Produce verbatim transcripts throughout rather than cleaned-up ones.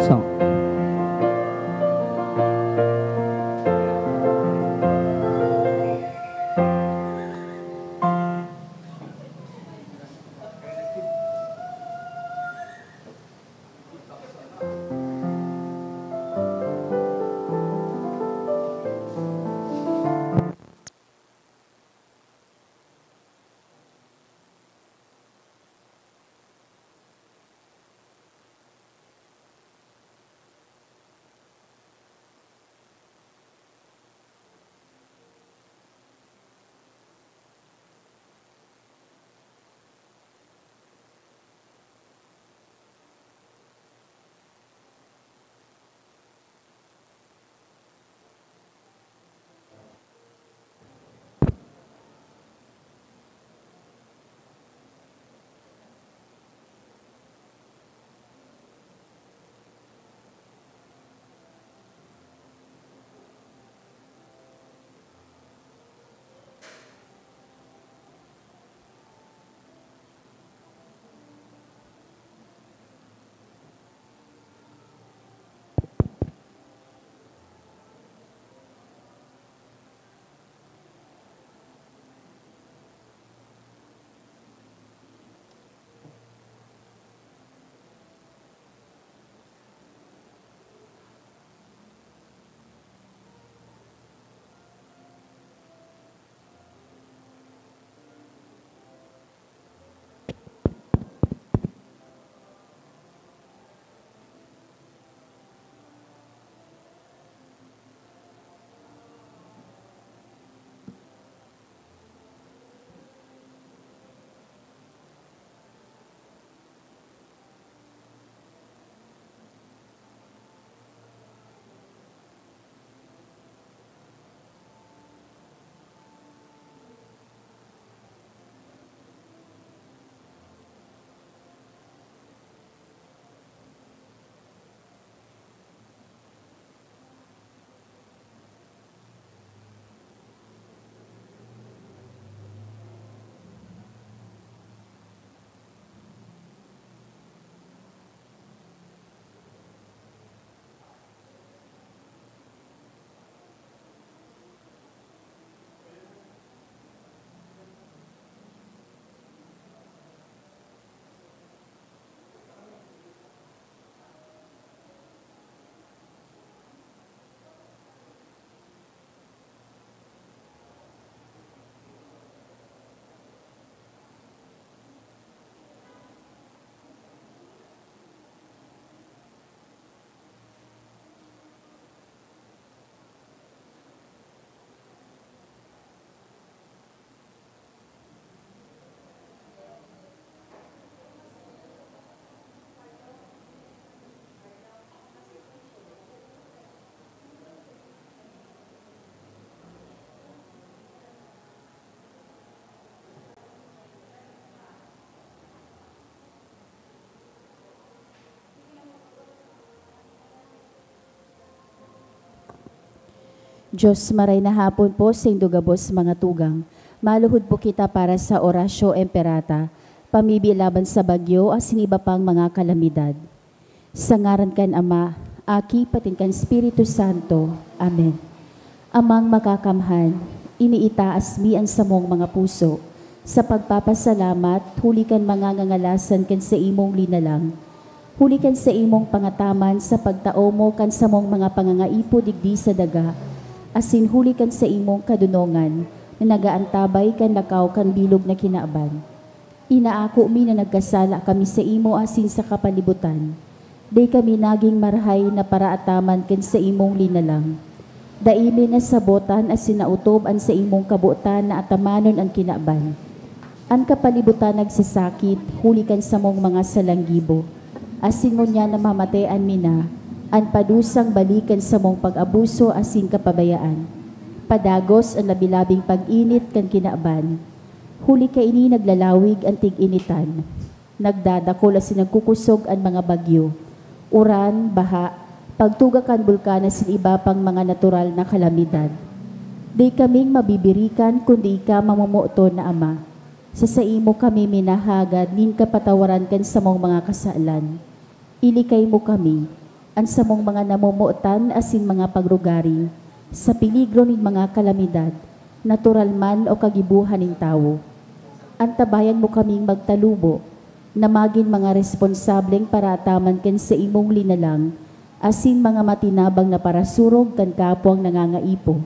So. Diyos, maray na hapon po saindo gabos, mga tugang. Maluhod po kita para sa Oratio Imperata, pamibi laban sa bagyo asin iba pang mga kalamidad. Sa ngaran kan Ama, Aki, patin kan Espiritu Santo. Amen. Amang Makakamhan, iniitaas mi an samong mga puso sa pagpapasalamat huli kan mga ngangalasan kan saimong linalang, huli kan saimong pangataman sa pagtao mo kan samong mga pangangaipo digdi sa daga, asin huli kan saimong kadonongan na nagaantabay kan lakaw kan bilog na kinaban. Inaako mi na nagkasala kami saimo asin sa kapalibutan. Dai kami nagin marahay na paraataman kan saimong linalang. Dai mi nasabotan asin naotob an saimong kabotan na atamanon an kinaban. An kapalibutan nagsasakit huli kan samong mga salanggibo, asin ngunyan namamatean mi na an padusang bali kan samong pag-abuso asin kapabayaan. Padagos an labi-labing pag-init kan kinaban. Huli kaini naglalawig an tig-initan. Nagdadakul asin nagkukusog an mga bagyo, uran, baha, pagtuga kan bulkan asin iba pang mga natural na kalamidad. Dai kaming mabibirikan kundi ika, mamomoton na Ama. Sa saimo kami minahagad nin kapatawaran kan samong mga kasalan. Ilikay mo kami. An samong mga namomotan asin mga pagrugaring sa peligro nin mga kalamidad, natural man o kagibohan nin tawo. Antabayan mo kaming magtalubo na magin mga responsableng paraataman kan saimong linalang asin mga matinabang na parasurog kan kapwang nangangaipo.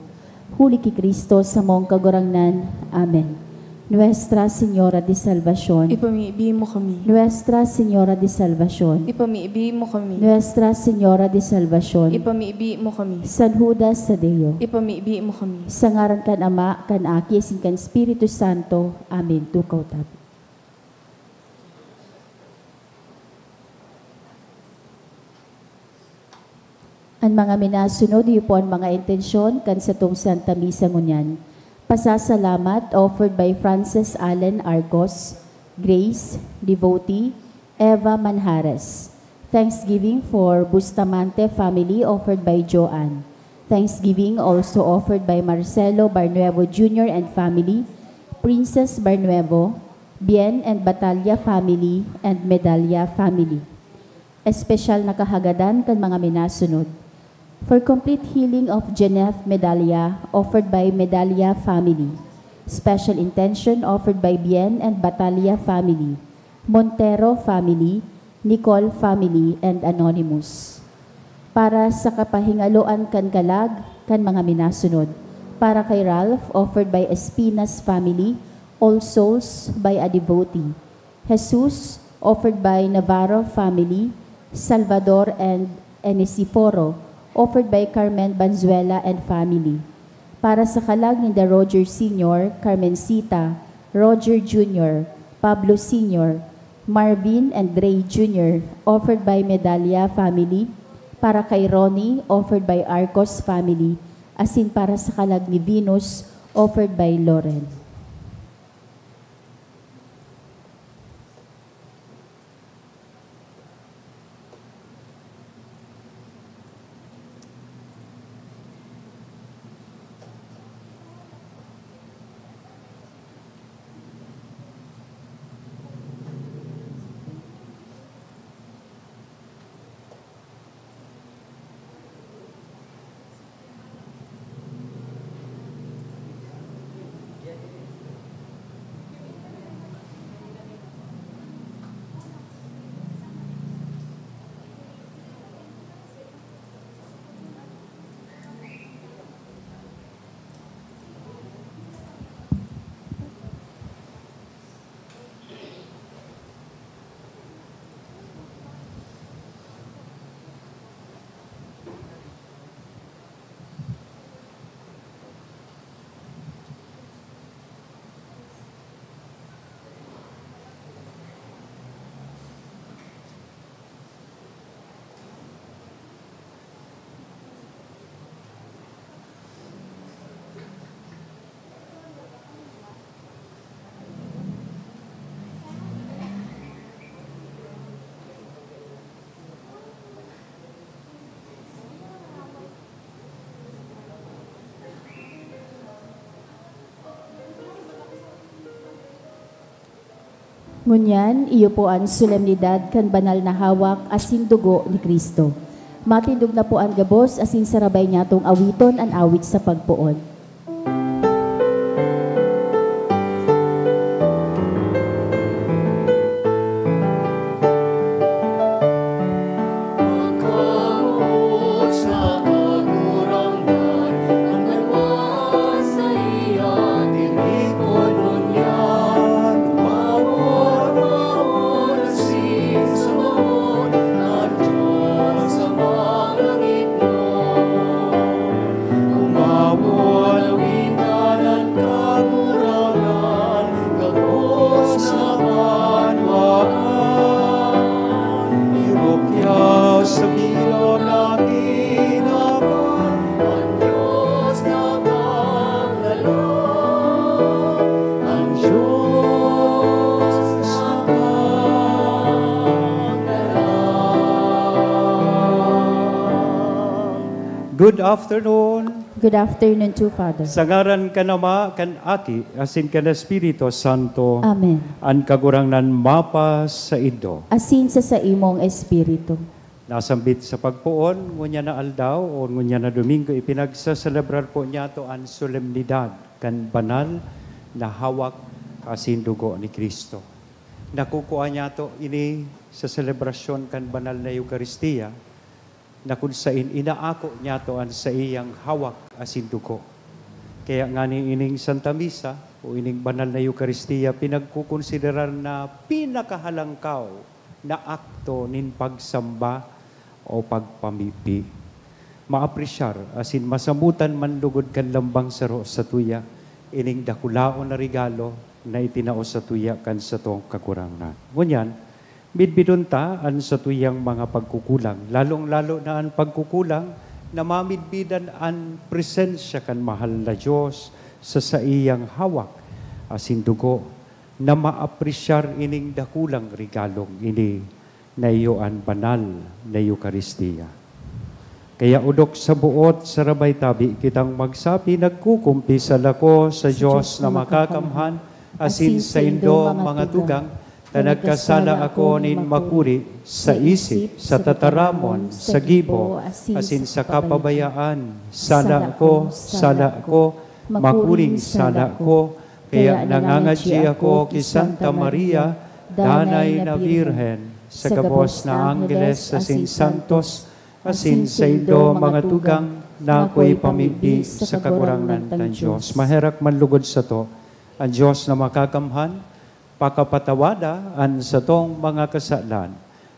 Huli ki Cristo samong Kagurangnan. Amen. Nuestra Señora de Salvacion. Ipamibi mo kami. Nuestra Señora de Salvacion. Ipamibi mo kami. Nuestra Señora de Salvacion. Ipamibi mo kami. San Judas Tadeo. Ipamibi mo kami. Sa ngaran kan Ama, kan Aki, asin kan Espiritu Santo. Amen. Tukaw ta. An mga minasunod, iyo po an mga intensyon kan satong Santa Misa ngunyan. Pasasalamat offered by Francis Allen Argos, Grace, devotee, Eva Manjares. Thanksgiving for Bustamante family offered by Joanne. Thanksgiving also offered by Marcelo Barnuevo Junior and family, Princess Barnuevo, Bien and Batalla family, and Medalla family. Espesyal na kahagadan kan mga minasunod. For complete healing of Jeneth Medalla, offered by Medalla family. Special intention offered by Bien and Batalla family, Montero family, Nicole family, and Anonymous. Para sa kapahingaloan kan kalag kan mga minasunod. Para kay Ralph, offered by Espinas family, All Souls by a devotee. Jesus, offered by Navarro family, Salvador and Enesiforo, offered by Carmen Banzuela and family. Para sa kalag ninda Roger Senior, Carmencita, Roger Junior, Pablo Senior, Marvin and Ray Junior, offered by Medalla family. Para kay Ronnie, offered by Arcos family. Asin para sa kalag ni Venus, offered by Loren. Ngunyan, iyo po an solemnidad kan banal na hawak asin dugo ni Cristo. Matindog na po an gabos asin sarabay niyatong awiton an awit sa pagpoon. Good afternoon. Good afternoon too, Father. Sa ngaran kan Ama, kan Aki, asin kan Espiritu Santo. Amen. An Kagurangnan mapasaindo. Asin sa saimong espiritu. Nasambit sa pagpoon, ngunyan na aldaw o ngunyan na Domingo, ipinagsaselebrar po niyato an solemnidad kan banal na hawak asin dugo ni Cristo. Nakukua niyato ini sa selebrasyon kan banal na Eukaristia, na kun sain inaako niyato an saiyang hawak asin dugo. Kaya ngani ining Santa Misa o ining banal na Eukaristia pinagkukonsiderar na pinakahalangkaw na akto nin pagsamba o pagpamibi. Maapresyar asin masamutan man lugod kan lambang saro satuya ining dakulaon na regalo na itinao satuya kan satong Kagurangnan. Ngunyan, midbidon ta an satuyang mga pagkukulang, lalong-lalo na an pagkukulang na mamidbidan an presensya kan mahal na Dios sa saiyang hawak asin dugo, na maapresyar ining dakulang regalong ini na iyo an banal na Eukaristia. Kaya odok sa buot sarabay tabi kitang magsabi, "Nagkukumpisal ako sa Dios na makakamhan, asin saindo, mga tugang, ta nagkasala ako nin makuri sa isip, sa tataramon, sa gibo, asin sa kapabayaan. Sala ako, sala ako, makuring sala ako." Kaya nangangadyi ako ki Santa Maria, Danay na Birhen, sa gabos na anggeles asin santos, asin saindo, mga tugang, na ako'y pamibi sa Kagurangnan kan Dios. Maherak man lugod sato, an Dios na makakamhan, pakapatawada an satong mga kasalan,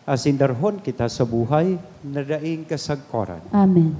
asin darhon kita sa buhay na daing kasagkoran. Amen.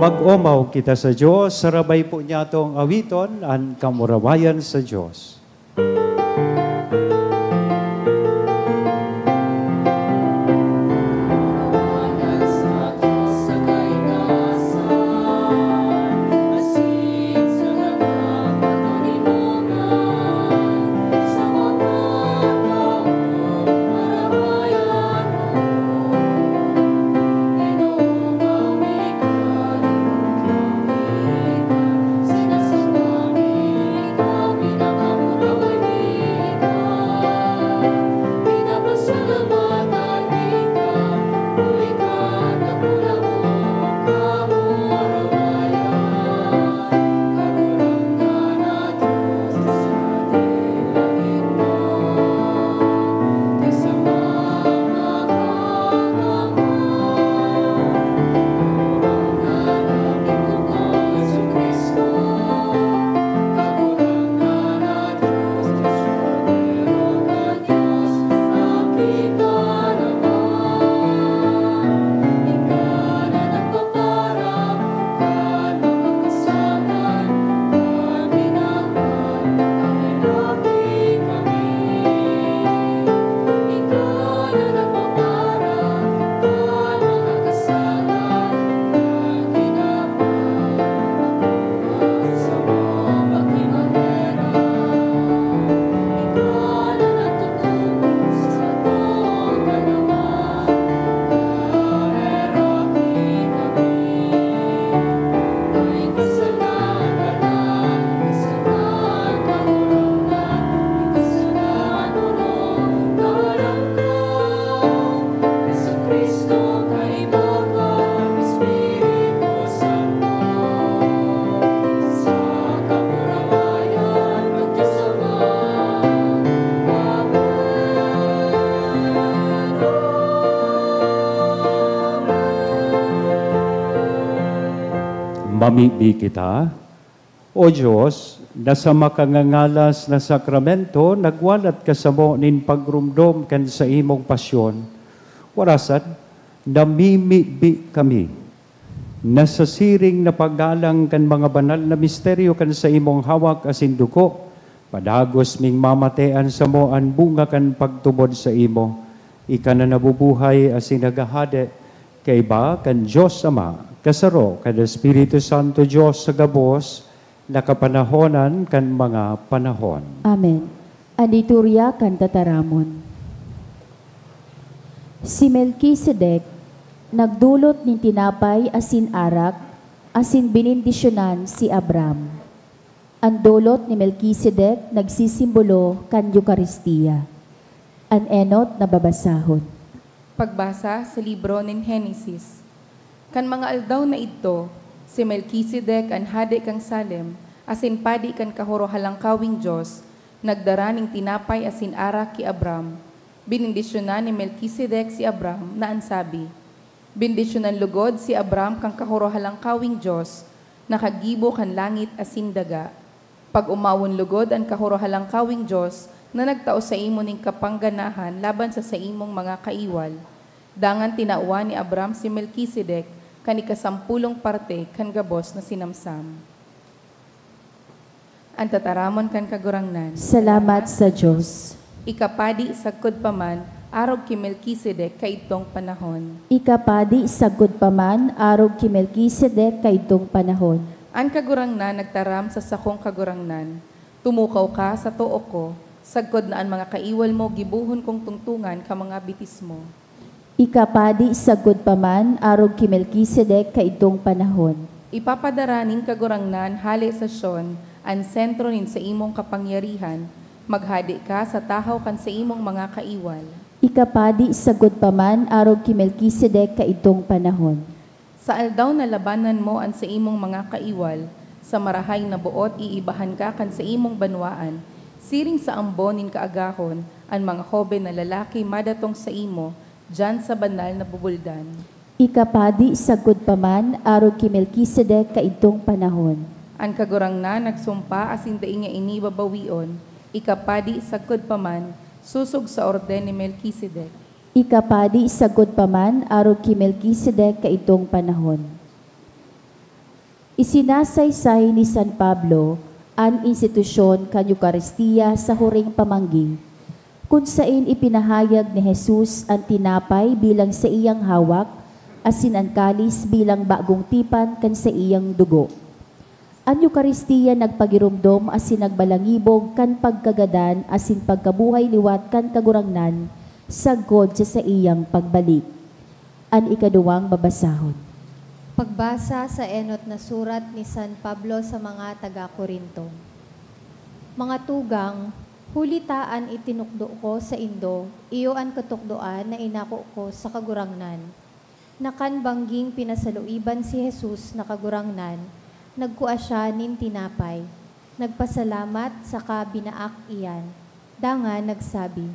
Mag-omaw kita sa Dios, sarabay po niyatong awiton an kamurawayan sa Dios. Mamibi kita, O Dios, na sa makangangalas na sakramento nagwalat ka samo nin pagromdom kan saimong pasyon. Warasan, namimibi kami na sa siring na paggalang kan mga banal na misteryo kan saimong hawak asin dugo, padagos ming mamatean samo an bunga kan pagtubod saimo, ika na nabubuhay asin naghahade kaiba kan Dios Ama, kasaro kan Espiritu Santo, Dios sa gabos, na kapanahonan kan mga panahon. Amen. An liturya kan tataramon. Si Melkisedek nagdolot nin tinapay asin arak, asin benendisyonan si Abram. An dolot ni Melkisedek nagsisimbolo kan Eukaristia. An enot na babasahon. Pagbasa sa libro nin Henesis. Kan mga aldaw na idto, si Melkisedek, an hade kan Salem, asin padi kan kahorohalangkawing Dios, nagdara nin tinapay asin arak ki Abram. Benendisyonan ni Melkisedek si Abram na an sabi, "Bendisyonan logod si Abram kan kahorohalangkawing Dios, na kagibo kan langit asin daga." Pag-omawon logod an kahorohalangkawing Dios na nagtao saimo nin kapangganahan laban sa saimong mga kaiwal. Dangan tinawan ni Abram si Melkisedek kan ikasampolong parte kan gabos na sinamsam. An tataramon kan Kagurangnan. Salamat sa Dios. Ika padi sagkod pa man, arog ki Melkisedek kaidtong panahon. Ika padi sagkod pa man, arog ki Melkisedek kaidtong panahon. An Kagurangnan nagtaram sa sakong kagurangnan, "Tumukaw ka sa too ko, sagkod na an mga kaiwal mo gibohon kong tungtongan kan mga bitis mo." Ika padi sagkod pa man, arog ki Melkisedek kaidtong panahon. Ipapadara nin Kagurangnan hale sa Sion an sentro nin saimong kapangyarihan, maghade ka sa tahaw kan saimong mga kaiwal. Ika padi sagkod pa man, arog ki Melkisedek kaidtong panahon. Sa aldaw na labanan mo an saimong mga kaiwal, sa marahay na boot iibahan ka kan saimong banwaan, siring sa ambo nin kaagahon, an mga hoben na lalaki madatong saimo, diyan sa banal na bubuldan. Ika padi sagkod pa man, arog ki Melkisedek kaidtong panahon. An Kagurangnan nagsumpa asin dai niya ini babawion, ika padi sagkod pa man, sosog sa orden ni Melkisedek. Ika padi sagkod pa man, arog ki Melkisedek kaidtong panahon. Isinasaysay ni San Pablo an institusyon kan Eukaristia sa huring pamanggi, kun saen ipinahayag ni Jesus an tinapay bilang saiyang hawak asin an kalis bilang bagong tipan kan saiyang dugo. An Eukaristia nagpagiromdom asin nagbalangibog kan pagkagadan asin pagkabuhay liwat kan Kagurangnan sagkod sa saiyang pagbalik. An ikaduwang babasahon. Pagbasa sa enot na surat ni San Pablo sa mga taga Corinto. Mga tugang, huli ta an itinukdo ko saindo, iyo an katukdoan na inako ko sa Kagurangnan, na kan bangging pinasaluiban si Jesus na Kagurangnan, nagkua siya nin tinapay, nagpasalamat saka binaak iyan, dangan nagsabi,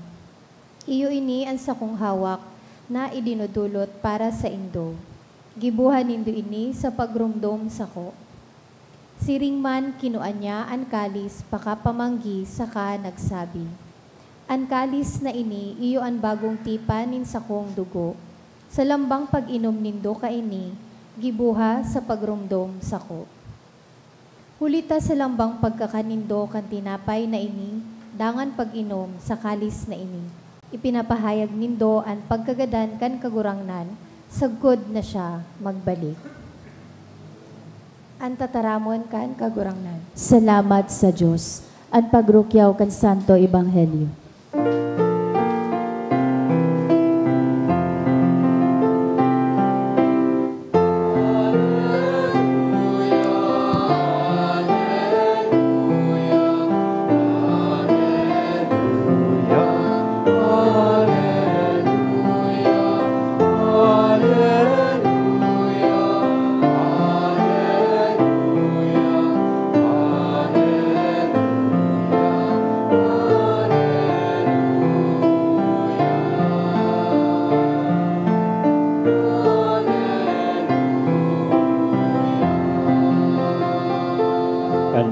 "Iyo ini an sakong hawak na idinodolot para saindo. Giboha nindo ini sa pagromdom sako." Siring man, kinua niya an kalis pakapamanggi saka nagsabi, "An kalis na ini iyo an bagong tipan nin sakong dugo. Sa lambang pag-inom nindo kaini, giboha sa pagromdom sako." Huli ta sa lambang pagkakan nindo kan tinapay na ini, dangan pag-inom sa kalis na ini, ipinapahayag nindo an pagkagadan kan Kagurangnan sagkod na siya magbalik. An tataramon kan Kagurangnan. Salamat sa Dios. An pagrukyaw kan Santo Ebanghelyo.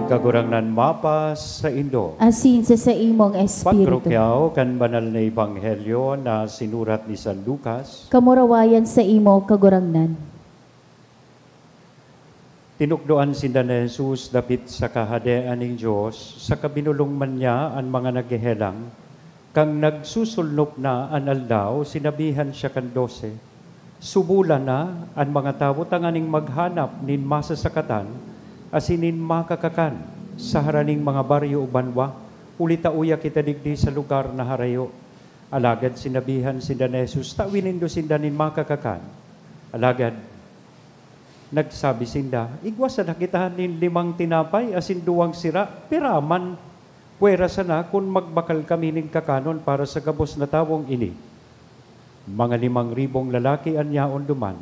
Kagurangnan mapa sa indo. Asin sa saimong espiritu. Pagkrukeaw kan banal na ebanghelyo na sinurat ni San Lucas. Kamurawayan sa imo, Kagurangnan. Tinukdoan sinda ni Jesus dapit sa Kahadean nin Dios, saka binolong man niya an mga naghehelang. Kan nagsusulnop na an aldaw, sinabihan siya kan dose, "Subolan na an mga tawo tanganing maghanap nin masasakatan asin nin makakakan sa haraning mga baryo o banwa, huli ta uya kita digdi sa lugar na harayo." Alagad sinabihan sinda ni Jesus, "Tawi nindo sinda nin makakakan." Alagad nagsabi sinda, "Igwa sana kita nin limang tinapay asin duwang sira, pira man? Pwera sana kun magbakal kami nin kakanon para sa gabos na tawong ini." Mga limang ribong lalaki an yaon duman.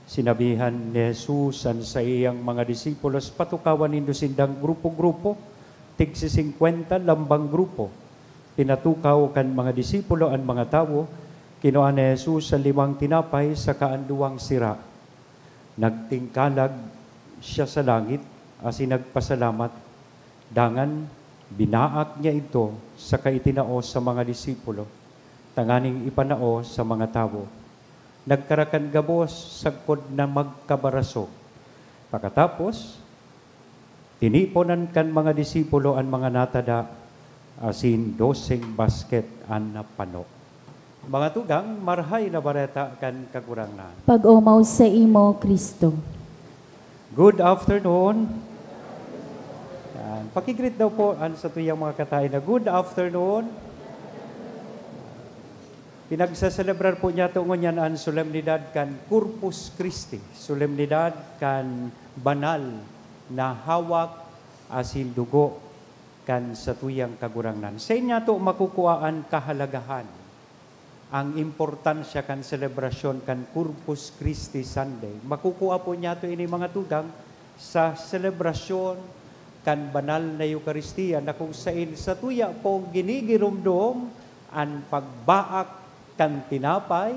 Sinabihan ni Jesus an saiyang mga disipulos, "Patukawan nindo sindang grupo-grupo, tigsi-singkwenta lambang grupo." Pinatukaw kan mga disipulo an mga tawo. Kinua ni Jesus an limang tinapay saka an duwang sira. Nagtingkalag siya sa langit asin nagpasalamat. Dangan binaak niya idto saka itinao sa mga disipulo tanganing ipanao sa mga tawo. Nagkarakan gabos sagkod na magkabarasog. Pakatapos, tiniponan kan mga disipulo an mga natada asin doseng basket an napano. Mga tugang, Marahay na Bareta kan Kagurangnan. Pag-omaw sa imo, Cristo. Good afternoon. Yan. Pakigreet daw po an satuyang mga katae na, "Good afternoon." Pinagsaselebrar po niyato ngunyan an solemnidad kan Corpus Christi, solemnidad kan banal na hawak asin dugo kan satuyang Kagurangnan. Sain niyato makukua an kahalagahan, ang importansya kan selebrasyon kan Corpus Christi Sunday? Makukua po niyato ini, mga tugang, sa selebrasyon kan banal na Eukaristia, na kung sain satuya pong ginigiromdom an pagbaak kan tinapay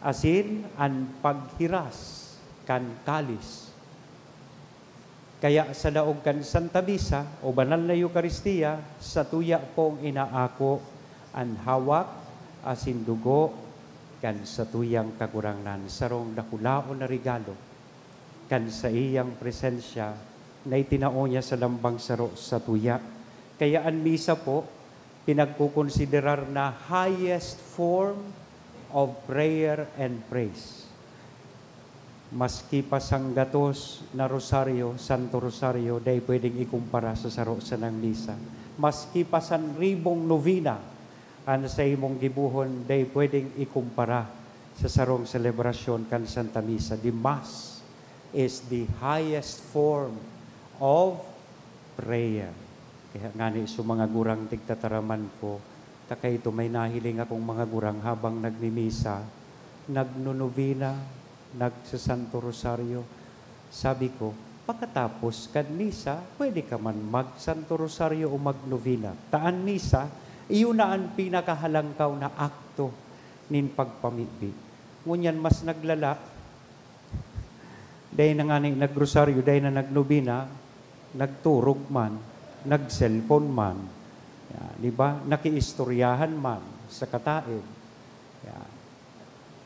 asin an paghiras kan kalis. Kaya sa laog kan Santa Misa o banal na Eukaristia, satuya pong inaako an hawak asin dugo kan satuyang Kagurangnan, sarong dakulaon na regalo kan saiyang presensya na itinao niya sa lambang saro satuya. Kaya an misa po, pinagkokonsiderar na highest form of prayer and praise. Maski pa sanggatos na rosaryo, Santo Rosario, dai pwedeng ikumpara sa saro sanang misa. Maski pa sanribong novena an saimong gibohon, dai pwedeng ikumpara sa sarong selebrasyon kan Santa Misa. The Mass is the highest form of prayer. Kaya ngani, so mga gurang tigtataraman ko, ta kaito may nahiling akong mga gurang habang nagmimisa, nagnonovena, nagsasanto rosaryo. Sabi ko, "Pakatapos kan misa, pwede ka man magsanto rosaryo o magnovena." Ta an misa, iyo na an pinakahalangkaw na akto nin pagpamibi. Ngunyan, mas naglala, dai na ngani nagrosaryo, dai na nagnobena, nagturog man, nag-cellphone man, yan, di ba? Nakiistoryahan man sa kataed. Yan.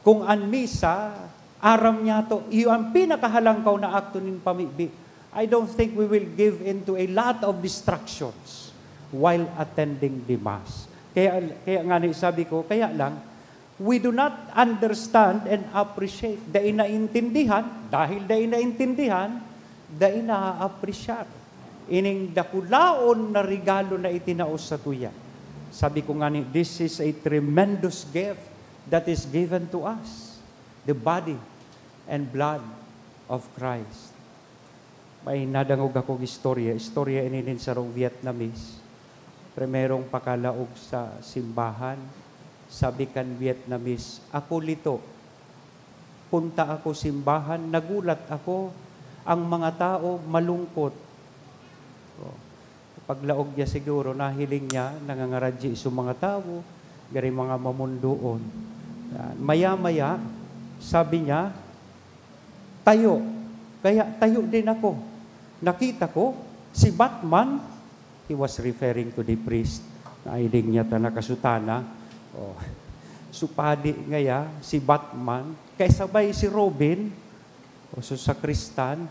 Kung an misa, aram niyato, iyo an pinakahalangkaw na akto nin pamibi, I don't think we will give in to a lot of distractions while attending the Mass. Kaya, kaya ngani sabi ko, kaya lang, we do not understand and appreciate. Dai naintindihan, dahil dai naintindihan, dai naaapresyar ining dakulaon na regalo na itinao satuya. Sabi ko ngani, this is a tremendous gift that is given to us, the body and blood of Christ. May nadangog akong istorya. Istorya ini nin sarong Vietnamese. Primerong pakalaog sa simbahan, sabi kan Vietnamese, "Ako lito. Punta ako simbahan, nagulat ako. Ang mga tao malungkot." Oh. Paglaog niya siguro, nahiling niya, nangangaradyi so mga tawo, gari mga mamundoon. Yan. Maya-maya, sabi niya, "Tayo." Kaya tayo din ako. Nakita ko, Si Batman, he was referring to the priest. Nahiling niya ta nakasutana. Oh. So, padi ngaya, si Batman, kasabay si Robin, o so sakristan,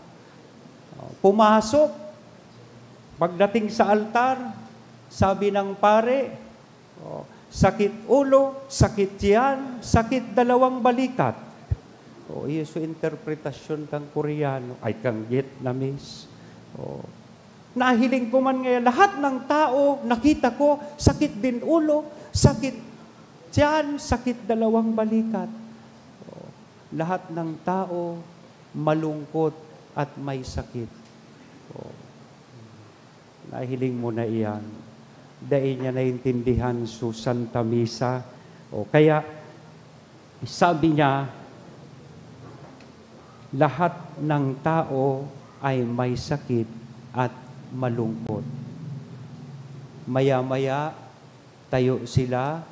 oh, pumasok. Pagdating sa altar, sabi ng pare, oh, sakit ulo, sakit tiyan, sakit dalawang balikat. Oh, iyo so interpretasyon kang Koreano, ay kang Vietnamese. Oh. Nahiling ko man ngayon, lahat ng tao, nakita ko, sakit din ulo, sakit tiyan, sakit dalawang balikat. Oh. Lahat ng tao, malungkot at may sakit. Oh. Nahiling mo na iyan. Dai niya naintindihan so Santa Misa. O kaya, sabi niya, lahat ng tao ay may sakit at malungkot. Maya-maya, tayo sila,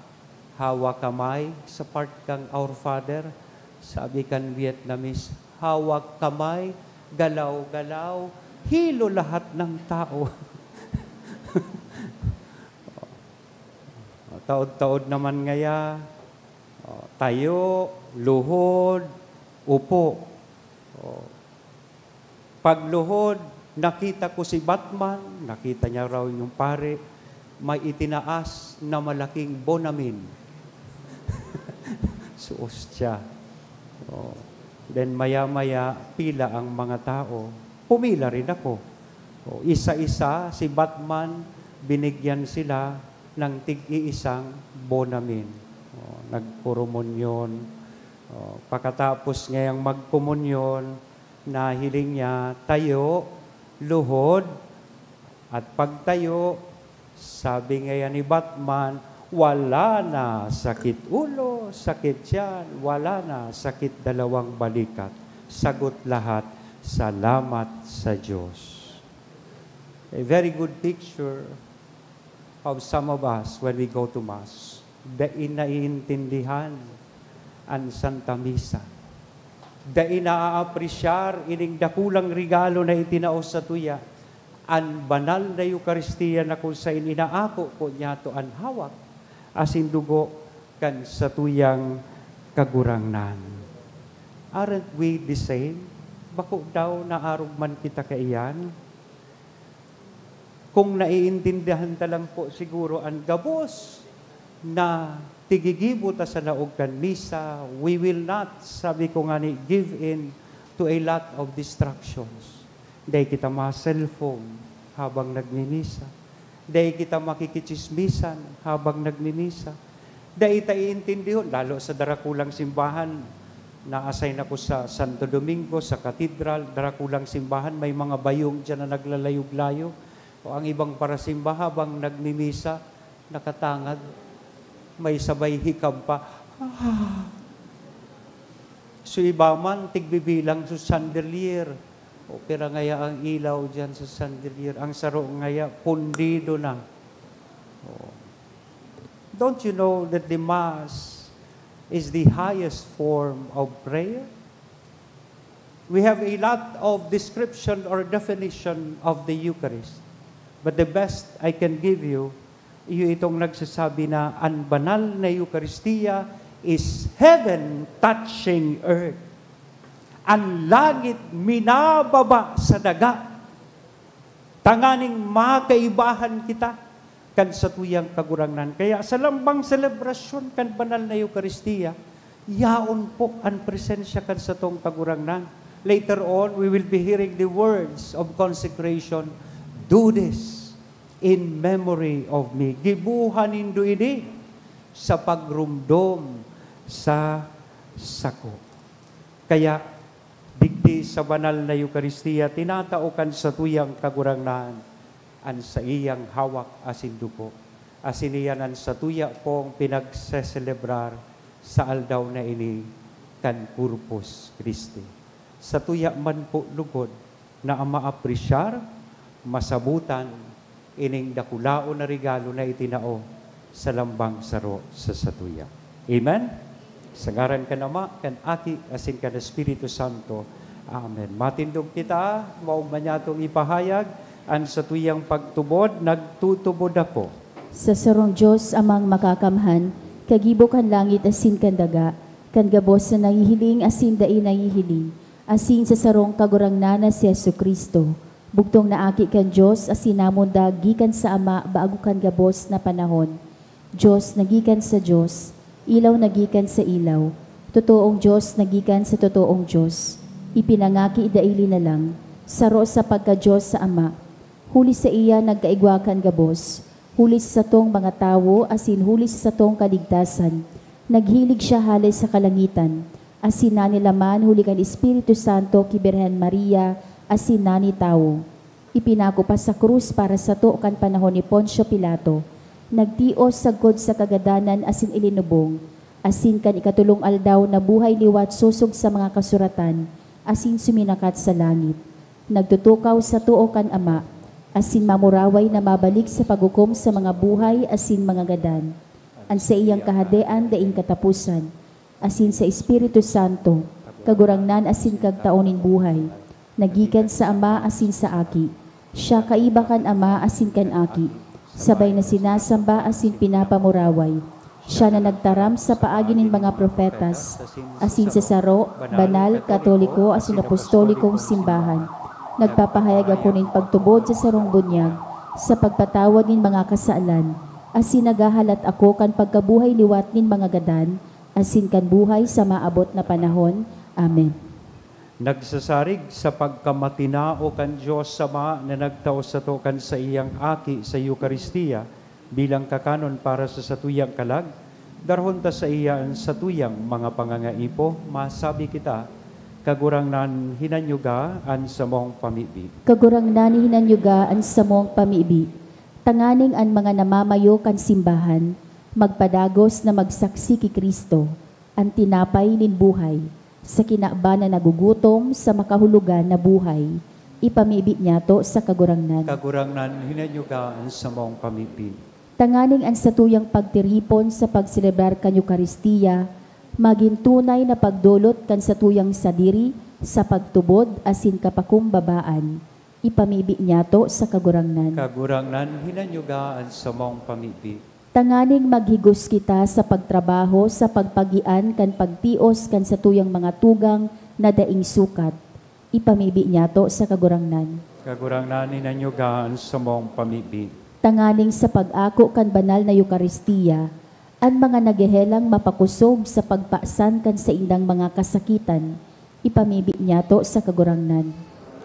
hawak kamay sa part kang Our Father. Sabi kan Vietnamese, "Hawak kamay, galaw-galaw, hilo lahat ng tao." Taod-taod naman ngaya, oh, tayo, luhod, upo. Oh. Pagluhod, nakita ko si Batman, nakita niya raw yung pare, may itinaas na malaking bonamin. So, ostya. Oh. Then, maya-maya, pila ang mga tao. Pumila rin ako. Oh, isa-isa, si Batman, binigyan sila ng tig-iisang bonamin. Oh, nagkorumunyon. Oh, pakatapos ngayang magkomunyon, nahiling niya, tayo, luhod, at pagtayo, sabi ngaya ni Batman, "Wala na sakit ulo, sakit tiyan, wala na sakit dalawang balikat. Sagot lahat, salamat sa Diyos." A very good picture of some of us when we go to Mass. Dai naiintindihan an Santa Misa. Dai naaapresyar ining dakulang regalo na itinao satuya, an banal na Eukaristia na kung saen inaako ko niyato an hawak asin dugo kan satuyang Kagurangnan. Aren't we the same? Bako daw na arog man kita kaiyan? Kung naiintindihan ta lang po siguro an gabos na tigigibo ta sa laog kan misa, we will not, sabi ko ngani, give in to a lot of distractions. Dai kita ma-cellphone habang nagmimisa. Dai kita makikitsismisan habang nagmimisa. Dai ta iintindihon, lalo sa darakulang simbahan. Na-assign ako sa Santo Domingo, sa katedral, darakulang simbahan, may mga bayong diyan na naglalayog-layog. O ang ibang parasimba, habang nagmimisa, nakatangad, may sabay hikab pa. Ah. So, iba man, tigbibilang sa chandelier. O, pira ngaya ang ilaw diyan sa chandelier? Ang saro ngaya, pundido na. O. Don't you know that the Mass is the highest form of prayer? We have a lot of description or definition of the Eucharist. But the best I can give you, iyo itong nagsasabi na an banal na Eukaristia is heaven touching earth. An langit minababa sa daga, tanganing makaibahan kita kan satuyang Kagurangnan. Kaya sa lambang selebrasyon kan banal na Eukaristia, yaon po an presensya kan satong Kagurangnan. Later on, we will be hearing the words of consecration, "Do this in memory of me." Giboha nindo ini sa pagromdom sa sako. Kaya, digdi sa banal na Eukaristia, tinatao kan satuyang Kagurangnan an saiyang hawak asin dugo. Asin iyan an satuya pong pinagseselebrar sa aldaw na ini kan Corpus Christi. Satuya man po lugod na maapresyar, masabotan ining dakulaon na regalo na itinao sa lambang saro sa satuya. Amen? Sa ngaran kan Ama, kan Aki, asin kan Espiritu Santo. Amen. Matindog kita, maog man niya itong ipahayag, An satuyang pagtubod, nagtutubod ako. Sa sarong Dios, Amang Makakamhan, kagibo kan langit asin kan daga, kan gabos na nahihiling asin dai nahihiling, asin sa sarong Kagurangnan na si Jesu-Cristo, bugtong na Aki kan Dios asin namundag gikan sa Ama bago kan gabos na panahon. Dios na gikan sa Dios, ilaw na gikan sa ilaw, totoong Dios na gikan sa totoong Dios, ipinangaki daili na lang, saro sa pagka-Dios sa Ama. Huli saiya nagkaigwa kan gabos, huli sa satong mga tawo asin huli sa satong kaligtasan, naghilig siya hale sa kalangitan, asin nanilaman huli kan Espiritu Santo ki Birhen Maria asin nani tawo. Ipinako pa sa krus para sato kan panahon ni Poncio Pilato. Nagtios sagkod sa kagadanan asin ilinubong, asin kan ikatolong aldaw nabuhay liwat sosog sa mga kasuratan, asin suminakat sa langit. Nagtutukaw sa too kan Ama, asin mamuraway na mabalik sa paghukom sa mga buhay asin mga gadan. An saiyang kahadean daing kataposan, asin sa Espiritu Santo, Kagurangnan asin Kagtao nin buhay, na gikan sa Ama asin sa Aki. Siya kaiba kan Ama asin kan Aki, sabay na sinasamba asin pinapamuraway. Siya na nagtaram sa paagi nin mga propetas, asin sa saro, banal, katoliko, asin apostolikong simbahan. Nagpapahayag ako nin pagtubod sa sarong bunyag, sa pagpatawad nin mga kasalan, asin naghahalat ako kan pagkabuhay liwat nin mga gadan, asin kan buhay sa maabot na panahon. Amen. Nagsasarig sa pagkamatinao kan Dios Ama na nagtao sato kan saiyang Aki sa Eukaristia bilang kakanon para sa satuyang kalag, darahon ta saiya an satuyang mga pangangaipo. Masabi kita, Kagurangnan, hinanyuga an samong pamibi. Kagurangnan, hinanyuga an samong pamibi, tanganing an mga namamayo kan simbahan magpadagos na magsaksi ki Cristo, an tinapay nin buhay, sa kinaban na nagugutom sa makahulogan na buhay. Ipamibi niyato sa Kagurangnan. Kagurangnan, hinanyuga an samong pamibi. Tanganing an satuyang pagtiripon sa pagselebrar kan Eukaristia magin tunay na pagdolot kan satuyang sadiri sa pagtubod asin kapakumbabaan. Ipamibi niyato sa Kagurangnan. Kagurangnan, hinanyuga an samong pamibi. Tanganing maghigos kita sa pagtrabaho sa pagpagian kan pagtios kan satuyang mga tugang na daing sukat. Ipamibi niyato sa Kagurangnan. Kagurangnan, hinanyuga an samong pamibi. Tanganing sa pag-ako kan banal na Eukaristia, an mga naghehelang mapakosog sa pagpasan kan saindang mga kasakitan, ipamibi niyato sa Kagurangnan.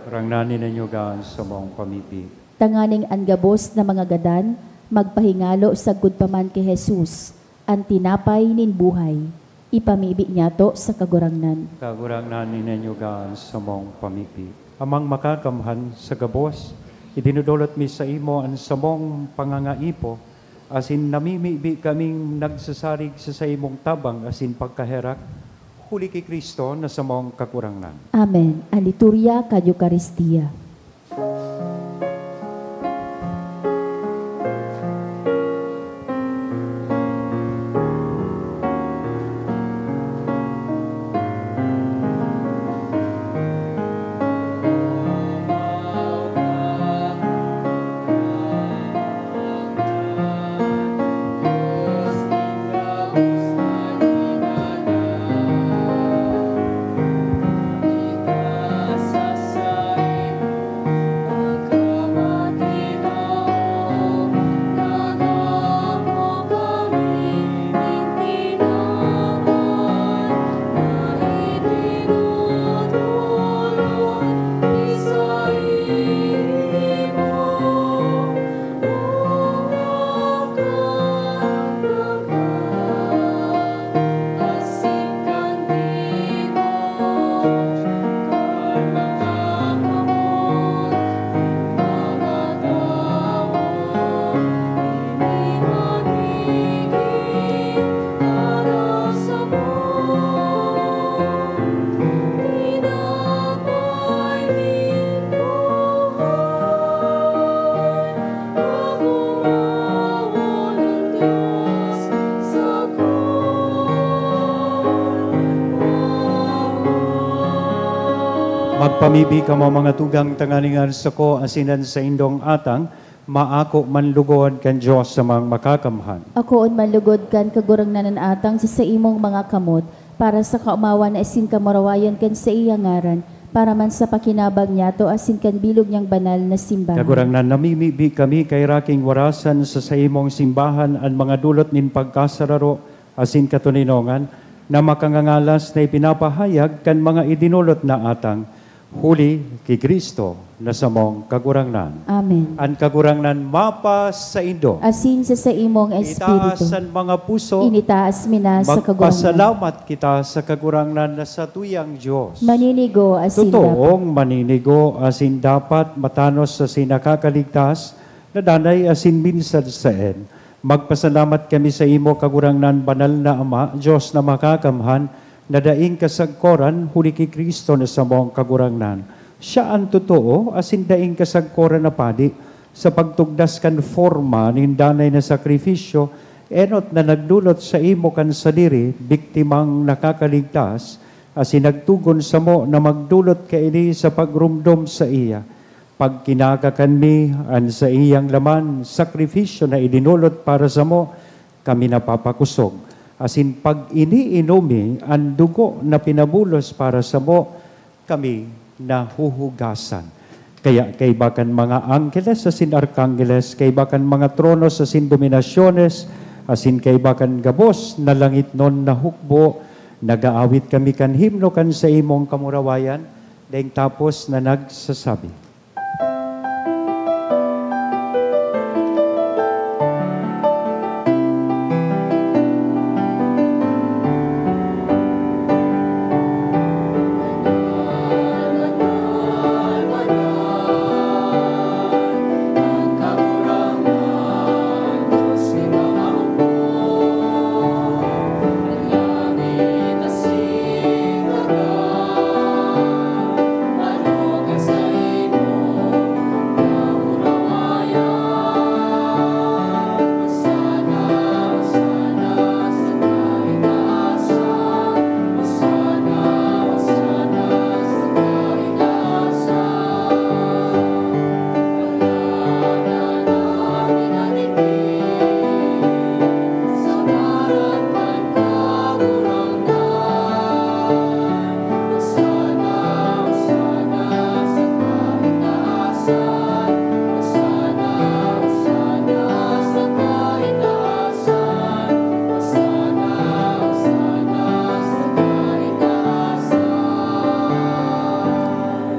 Kagurangnan, hinanyuga an samong pamibi. Tanganing an gabos na mga gadan magpahingalo sagkod pa man ki Jesus, an tinapay nin buhay. Ipamibi niyato sa Kagurangnan. Kagurangnan, hinanyuga an samong pamibi. Amang Makakamhan, sa gabos, idinodolot mi saimo an samong pangangaipo, asin namimibi kaming nagsasarig sa saimong tabang asin pagkaherak, huli ki Cristo na samong Kagurangnan. Amen. An Liturya kan Eukaristia. Pamibi kamo, mga tugang, tanganing an sako asin an saindong atang maako man lugod kan Dios Amang Makakamhan. Akoon man lugod kan Kagurangnan an atang sa saimong mga kamot, para sa kaomawan asin kamurawayan kan saiyang ngaran, para man sa pakinabang niyato asin kan bilog niyang banal na simbahan. Kagurangnan, namimibi kami kairaking warasan sa saimong simbahan an mga dulot nin pagkasararo asin katoninongan na makangangalas na ipinapahayag kan mga idinolot na atang, huli ki Cristo na samong Kagurangnan. Amen. An Kagurangnan mapasaindo. Asin sa saimong espiritu. Itaas an mga puso. Initaas mi na sa Kagurangnan. Magpasalamat kita sa Kagurangnan na satuyang Dios. Maninigo asin dapat. Totoong maninigo asin dapat, matanos asin nakakaligtas, na danay asin minsan saen. Magpasalamat kami saimo, Kagurangnan, Banal na Ama, Dios na Makakamhan, na daing kasagkoran huli ki Cristo na samong Kagurangnan. Siya an totoo asin daing kasagkoran na padi. Sa pagtugdas kan forma nin danay na sakrifisyo, enot na nagdolot saimo kan sadiri, biktimang nakakaligtas, asin nagtugon samo na magdolot kaini sa pagromdom saiya. Pagkinakakan mi an saiyang laman, sakrifisyo na idinolot para samo, kami napapakosog. Asin pag iniinom mi an dugo na pinabulos para samo, kami nahuhugasan. Kaya kaiba kan mga angheles asin arkangheles, kaiba kan mga tronos asin dominasyones, asin kaiba kan gabos na langitnon na hukbo, nag-aawit kami kan himno kan saimong kamurawayan, daing tapos na nagsasabi.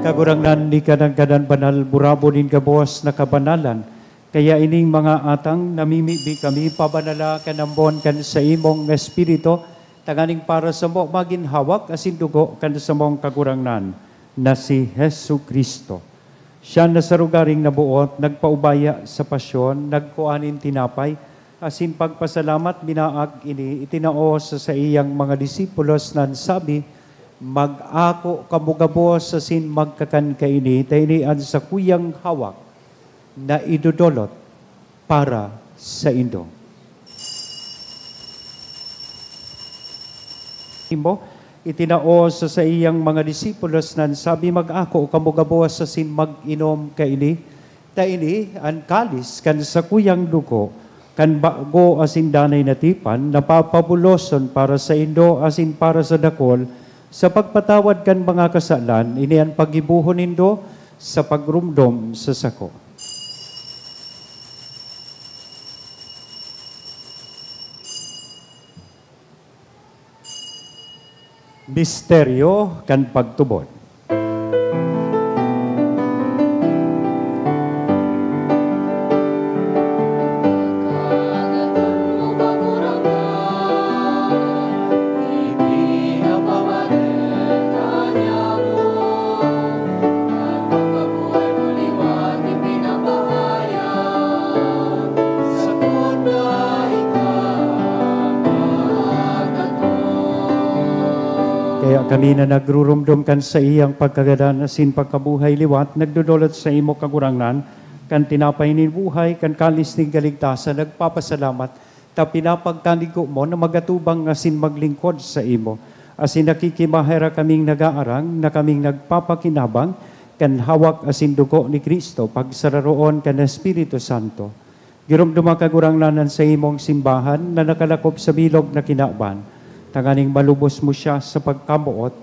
Kagurangnan, ika nanggad an banal, burabon nin gabos na kabanalan. Kaya ining mga atang, namimibi kami, pabanala kan ambon kan saimong Espiritu, tanganing para samo magin hawak asin dugo kan samong Kagurangnan, na si Jesu-Cristo. Siya na sa rogaring naboot, nagpaubaya sa pasyon, nagkua nin tinapay, asin pagpasalamat, binaag ini, itinao sa saiyang mga disipulos, na nagsabi, "Mag-ako kamo gabos asin magkakan kaini, ta ini an sakuyang hawak na idodolot para saindo." Imo, itinao sa saiyang mga disipulos, na nagsabi, "Mag-ako kamo gabos asin mag-inom kaini, ta ini an kalis kan sakuyang dugo kan bago asin danay na tipan, na papabuloson para saindo asin para sa dakul sa pagpatawad kan mga kasalan. Ini an paggibohon nindo sa pagromdom sa sako." Misteryo kan pagtubod. Kaya kami na nagrurumdom kan saiyang pagkagadan asin pagkabuhay liwat, nagdodolot saimo, Kagurangnan, kan tinapay nin buhay, kan kalis nin kaligtasan, nagpapasalamat ta pinapagkanigo mo na magatubang asin maglingkod saimo. Asin nakikimaherak kaming nagaarang na kaming nagpapakinabang kan hawak asin dugo ni Cristo pagsararoon kan Espiritu Santo. Giromdoma, Kagurangnan, an saimong simbahan na nakalakop sa bilog na kinaban, tanganing malubos mo siya sa pagkamoot,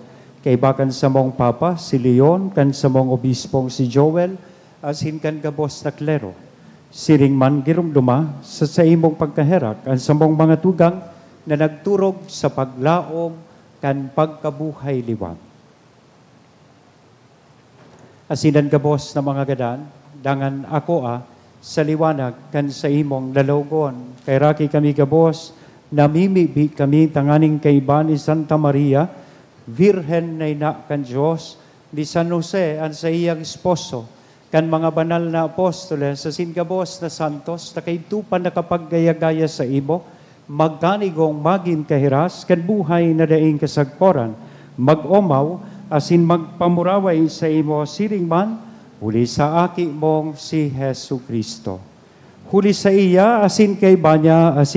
kaiba kan samong Papa, si Leon, kan samong Obispong si Joel, asin kan gabos na klero. Siring man, giromdoma sa saimong pagkaherak an samong mga tugang na nagturog sa paglaom kan pagkabuhay liwat. Asin an gabos na mga gadan, dangan akoa sa liwanag kan saimong lalawogon. Kaheraki kami gabos, namimibi kami tanganing kaiba ni Santa Maria, Birhen na ina kan Dios, ni San Jose an saiyang esposo, kan mga banal na apostoles asin gabos na santos na kaidto pa nakapaggaya-gaya saimo, magkanigong magin kahiras kan buhay na daing kasagkoran, mag-omaw asin magpamuraway saimo siring man, huli sa Aki mong si Jesu-Cristo. Huli saiya asin kaiba niya asin